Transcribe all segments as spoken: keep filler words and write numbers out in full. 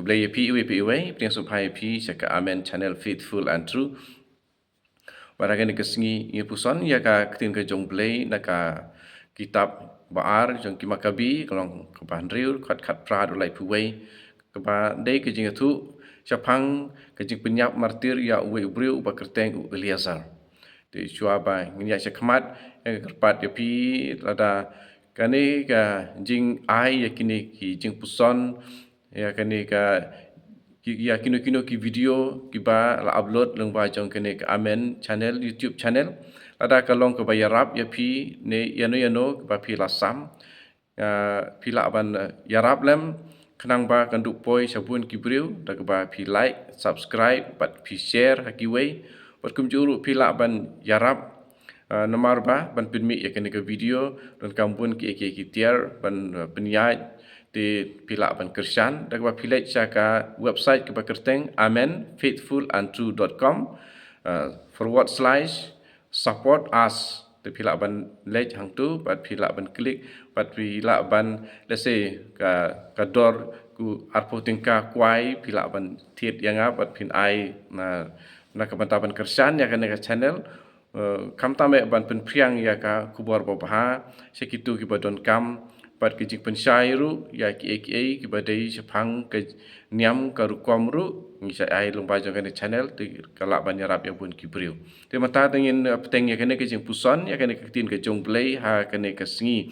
Blei ïa phi iwei pa iwei, pdiang sngewbha ïa phi sha ka Amen Channel Faithful and True. Bad ha kane ka sngi ngi puson ïa ka ktien ka jong Blei na ka kitab ba ar jong ki Makabi, ka lynnong kaba hynriew, dkhot khatphra haduh laiphew wei, kaba dei ka jingïathuh shaphang ka jingpynïap martir ïa uwei u briew uba kyrteng u Eleazar. Te shuwa ba ngin ïaid shakhmat, nga kyrpad ïa phi lada kane ka jingai ïa kine ki jingpuson, ïa kane ka, ki, ïa kino kino ki video kiba la upload lyngba jong kane ka Amen Channel, YouTube channel. Lada ka long kaba ïarap ïa phi ne ïano ïano kaba phi la sam, ah, phi lah ban, eh, ïarap lem, khnang ba kan duh poi sha bun ki briew da kaba phi like, subscribe bad phi share ha kiwei. Bad kumjuh ruh phi lah ban ïarap, ah, namar ba ban pynmih ïa kane ka video, donkam bun kiei kiei ki tiar ban, ah, pynïaid. Te phi lah ban kyrshan da kaba phi leit sha ka website kaba kyrteng amen faithful and true dot com, ah, forward slash support us. Te phi lah ban leit hangtu bad phi lah ban klik bad phi lah ban, let's say, ka, ka dor ku arphew tyngka kwai, phi lah ban thied ïa nga bad phin ai na, na ka bynta ban kyrshan ïa kane ka channel. Eh, khamtam eh ban pynphriang ïa ka khubor babha sha kito kiba donkam, bad ka jingpynshai ruh ïa kiei kiei kiba dei shaphang ka niam ka rukom ruh, ngi sa ai lyngba jong kane channel, te ka lah ban ïarap ïa bun ki briew. Te mynta te ngin, eh, bteng ïa kane ka jingpuson ïa kane ka ktien ka jong Blei ha kane ka sngi.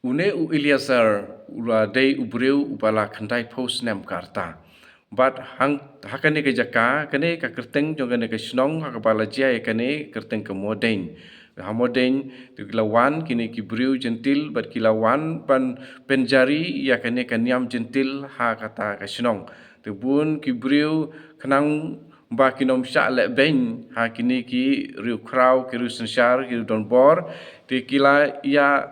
Une u Eleazar u la dei u briew uba la khyndai phew snem ka rta. Bad hang, ha kane ka jaka, kane ka kyrteng jong kane ka shnong ha kaba la jia ïa kane kyrteng ka Modein. Ha Modein te ki la wan kine ki briew Jentil bad ki la wan ban pynjari ïa kane ka niam Jentil ha kata ka shnong. Te bun ki briew khnang ba kin ym shah leh beiñ ha kine ki riewkhraw, ki riewsynshar, ki riewdonbor, te ki la ïa,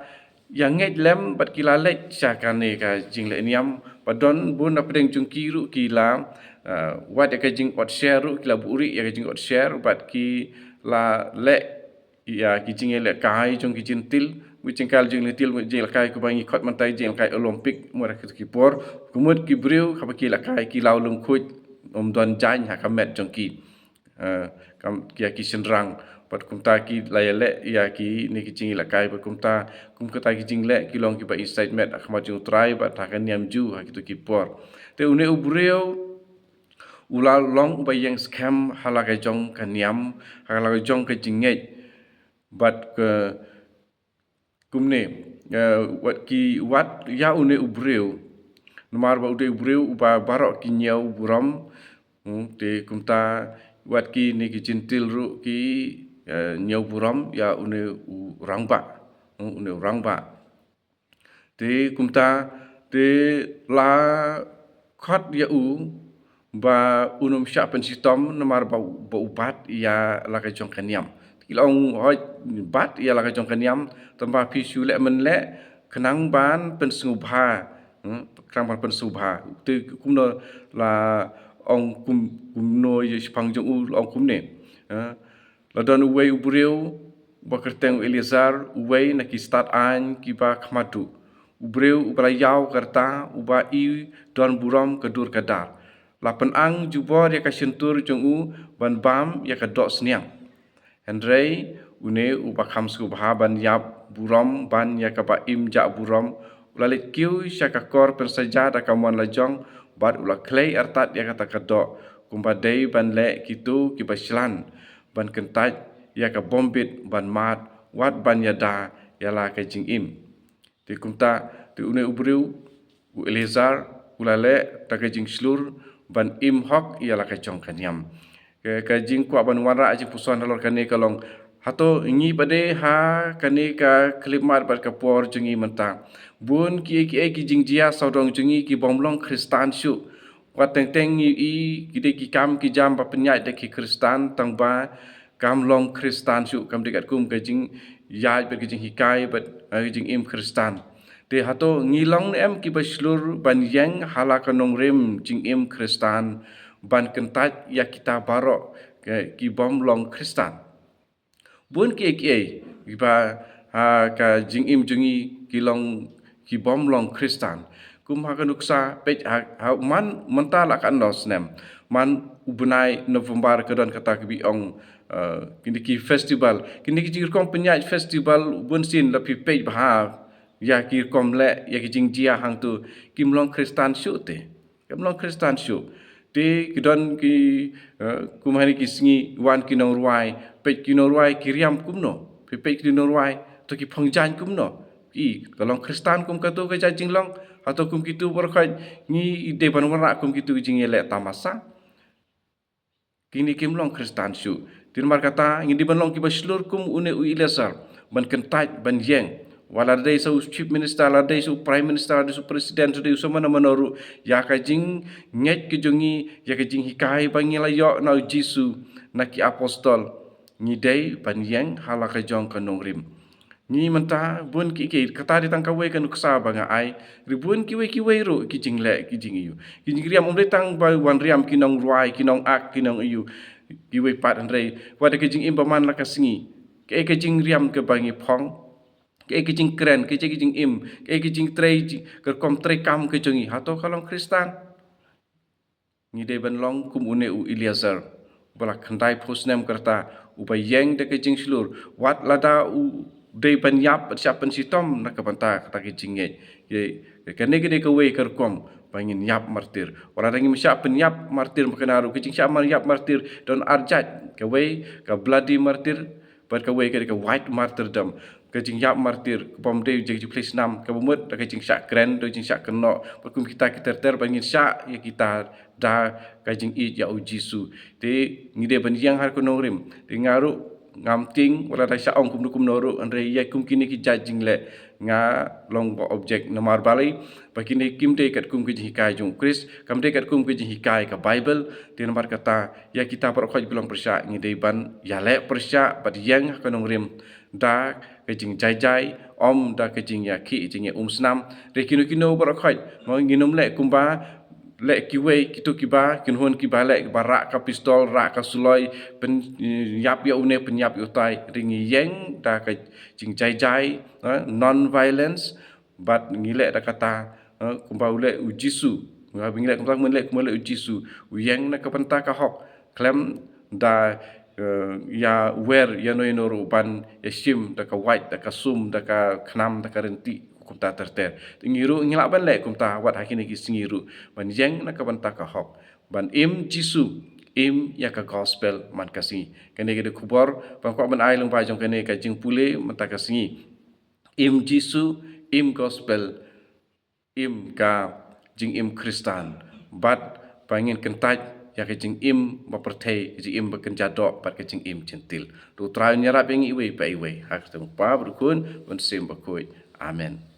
ïa ngeit lem bad ki la leit sha kane ka jingleh niam. Bad don bun na pdeng jong ki ruh ki la, ah, wad ïa ka jingot sher ruh, ki la buhrieh ïa ka jingot sher bad ki la leh ïa ki jingïalehkai jong ki Jentil, mut jingkai jingïalehkai, mut jingïalehkai kaba ngi khot mynta jingïalehkai Olympic, mut ha kito ki por. Ka mut ki briew haba ki ïalehkai ki law lyngkhuid, ym don jaiñ ha ka met jong ki. Eh, kam, ïa ki shynrang. Bad kumta ki la ïaleh ïa kine ki jingïalehkai, bad kumta, kum kata ki jingleh ki long kiba insait met ha khmat jong U Trai bad ha ka niam Jiw ha kito ki por. Te une u briew u la long uba ïeng skhem ha la ka jong ka niam, ha la ka jong ka jingngeit. Bad ka kumne, eh, wat ki, wat ïa une u briew. Namar ba u dei u briew uba baroh ki ñiew burom. Hmm, te kumta wat kine ki Jentil ruh ki, eh, ñiew burom ïa une u rangbah. Hmm, une u rangbah. Te kumta, te la khot ïa u ba un ym shah pynshitom namar ba, ba u bat ïa la ka jong ka niam. Te ki la ong, hooid, bat ïa la ka jong ka niam, tangba phi shu leh mynleh khnang ban pynsngewbha, hmm, khnang ban pynsngewbha. Te kumno la ong kum, kumno ïa shaphang jong u la ong kumne. Eh, la don uwei u briew uba kyrteng u Eleazar, uwei na ki stad aiñ kiba kham haduh. U briew uba la ïaw ka rta, uba i don burom ka dur ka dar. La pynang jubor ïa ka shyntur jong u ban bam ïa ka doh sniang. Hynrei une uba kham sngewbha ban ïap burom ban ïa kaba im jah burom, u la leit kiew sha ka kor pynsaja da ka mon la jong, bad u la khlei artat ïa kata ka doh, kumba dei ban leh kito kiba shlan, ban kyntait ïa ka bym bit ban mad, wat ban ïada ïa la ka jingim. Te kumta, te une u briew, u Eleazar, u la leh da ka jingshlur ban im hok ïa la ka jong ka niam. Ka, ka jingkwah ban wanrah jingpuson halor kane ka long, hato ngi pat de ha kane ka khyllipmat bad ka por jong ngi mynta, bun kiei kiei ki jingjia sawdong jong ngi ki bym long Khristan shuh. Wat teng teng ngi i ki dei ki kam ki jam ba pynïaid da ki Khristan, tangba kam long Khristan shuh, kam dei katkum ka jingïaid bad ka jinghikai bad, eh, ka jingim Khristan. Te hato ngi long ne em kiba shlur ban ïeng ha la ka nongrim jingim Khristan, ban kyntait ïa kita baroh ki, ki bym long Khristan? Bun kiei kiei kiba ha ka jingim jong ngi ki long ki bym long Khristan. Kum ha ka nuksa, peit ha, ha man mynta la ka nor snem. Man u bnai November ka don kata ka ba ong, eh, kine ki festival. Kine ki jingrukom pynïaid festival bun sien la phi peit bha. Ïa ki rukom leh, ïa ki jingjia hangto. Kim long Khristan shuh te. Kim long Khristan shuh. Te ki don ki, eh, kum hangne ki sngi wan ki nongrwai. Peit ki nongrwai ki riam kumno. Phi peit ki nongrwai. To ki phong jaiñ kumno. I, ka long Khristan kum kato ka jait jinglong. Hato kum kito baroh khoit ngi dei ban wanrah kum kito ki jingïaleh tamasa. Kine kim long Khristan shuh. Te namar kata, ngi dei ban long kiba shlur kum une u Eleazar. Ban kyntait, ban ïeng. Wat la dei sa u Chief Minister, la dei sa u Prime Minister, la dei sa u President, la dei sa mano mano ruh. Ïa ka jingngeit ka jong ngi, ïa ka jinghikai ba ngi la ïoh na u Jisu, na ki apostol. Ngi dei ban ïeng ha la ka jong ka nongrim. Ngi mynta bun ki, ki, kata dei tang kawei ka nuksa ba nga ai. Ri bun kiwei kiwei ruh ki jingleh, ki jingïoh. Ki jingriam ym dei tang ba wan riam ki nongrwai, ki nongak, ki nongïoh. Kiwei pat hynrei. Wat da ka jingim ba man la ka sngi. Kaei ka jingriam kaba ngi phong. Kaei ka jingkren, kaei ka jingim. Kaei ka jingtrei, jing, ka rukom treikam ka jong ngi. Hato ka long Khristan. Ngi dei ban long kum une u Eleazar. Ba la khyndai phew snem ka rta, uba ïeng da ka jingshlur. Wat lada u dei ban ïap, bad shah pynshitom na ka bynta kata ka jingngeit. Ye, kane ka dei kawei ka rukom, ba ngin ïap martir. Wat lada ngim shah pynïap martir, ba kane ruh ka jingshah mar-, ïap martir, don ar jait, kawei, ka bloody martir, bad kawei ka dei ka white martyrdom. Ka jingïap martir, ka bym dei jingphlei snam, kaba mut da ka jingshah kren, da jingshah kynnoh, bad kum kita ki ter ter, ba ngin shah, ïa kita da ka jingïeit ïa u Jisu. Te ngi dei ban ïeng ha ka nongrim. Te nga ruh ngam tieng, wat la da shah ong kumno kumno ruh, hynrei ïa kum kine ki jait jingleh, nga long ba object namar balei, ba kine kim dei katkum ka jinghikai jong u Khrist, kam dei katkum ka jinghikai ka Baibl, te namar kata, ïa kita baroh khoit ba long pyrshah, ngi dei ban ïaleh pyrshah, bad ïeng ha ka nongrim, da ka jingjaijai, ym da ka jingïakhih, jingïaumsnam, re kino kino baroh khoit, mo ngin ym leh kumba, leh kiwei, kito kiba, kin hun kiba leh, kiba rah ka pistol, rah ka suloi, pyn, eh, ïap ïa une, pynïap ïa utai, re ngi ïeng, da ka jingjaijai, eh, non-violence, bad ngi leh da kata, eh, kumba u leh u Jisu. Kumba ngi leh kumba ngi leh kumba leh u Jisu. U ïeng na ka bynta ka hok. Khlem da, eh, ïa wer ïa no ïa no ruh ban ïa shim da ka wait, da ka sum, da ka khnam, da ka rynti, kumta ter ter. Te ngi ruh ngi lah ban leh kumta wat ha kine ki sngi ruh. Ban ïeng na ka bynta ka hok. Ban im Jisu, im ïa ka gospel man ka sngi. Kane ka dei khubor, ban kwah ban ai lyngba jong kane ka jingpule mynta ka sngi. Im Jisu, im gospel, im ka jingim Khristan. Bad ba ngin kyntait ïa ka jingim ba pyrthei, ka jingim ba kynja doh, bad ka jingim jentil. To U Trai un ïarap ïa ngi iwei pa iwei. Ha ka kyrteng U Kpa, bad U Khun, bad U Mynsiem Bakhuid. Amen.